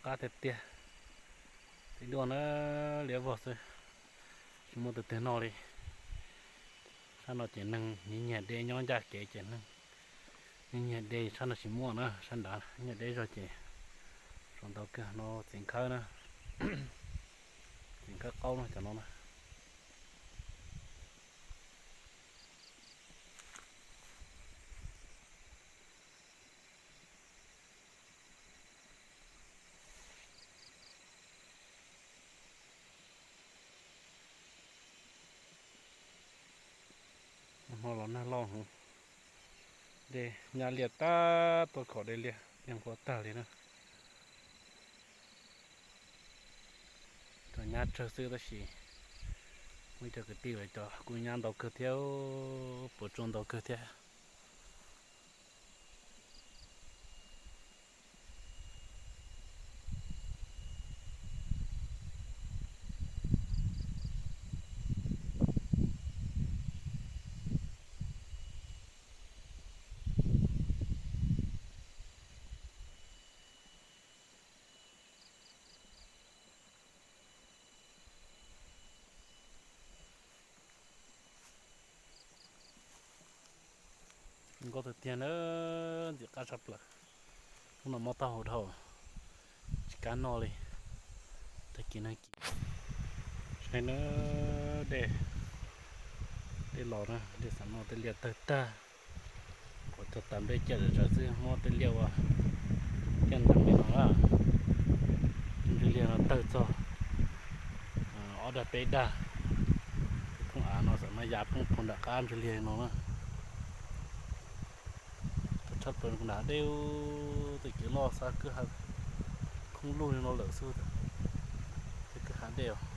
Qab tiag tiag. Txiv duaj na, liab vog xwb, tsis muaj tus twg noj li. Sab no ces neeg nyiag nyiag dej nyob ncaj kev ces neeg nyiag nyiag dej sab no tsis muaj na, sab nrad nyiag dej zog ces tsuas ntau kawg no txiv nkhawb na, txiv nkhawb qaub no cov no na. Hmo los nag loj heev, dej nyab liaj tab tuaj khom dej liaj, liaj nqua tag li na. Cov nyab tsawg xwb tab sis muaj ib co kwv tij lawv cov kuj nyab ntau kawg thiab, puas tsuaj ntau kawg thiab. Zoo nkauj tiag tiag na, ntxim qab tshaj plaws. Hnub no mob taub hau dhau, tsis kam noj li. Tag kis nag kis saib na, dej, dej los na, dej xav noj tej liaj tawg tag. Kuv cog tas nplej ciaj zom zaws xwb, muab tej liaj ua ciaj ntev li no na. Ntsws liaj no tawg txog ob dag peb dag. Phooj av no xav mas ya phooj phooj nram qab ntsws liaj no na. Tawg tshaj plaws nram dej, tej kev loj xav kwj ha, khoob lug li no lawm xwb, tej kwj ha dej os.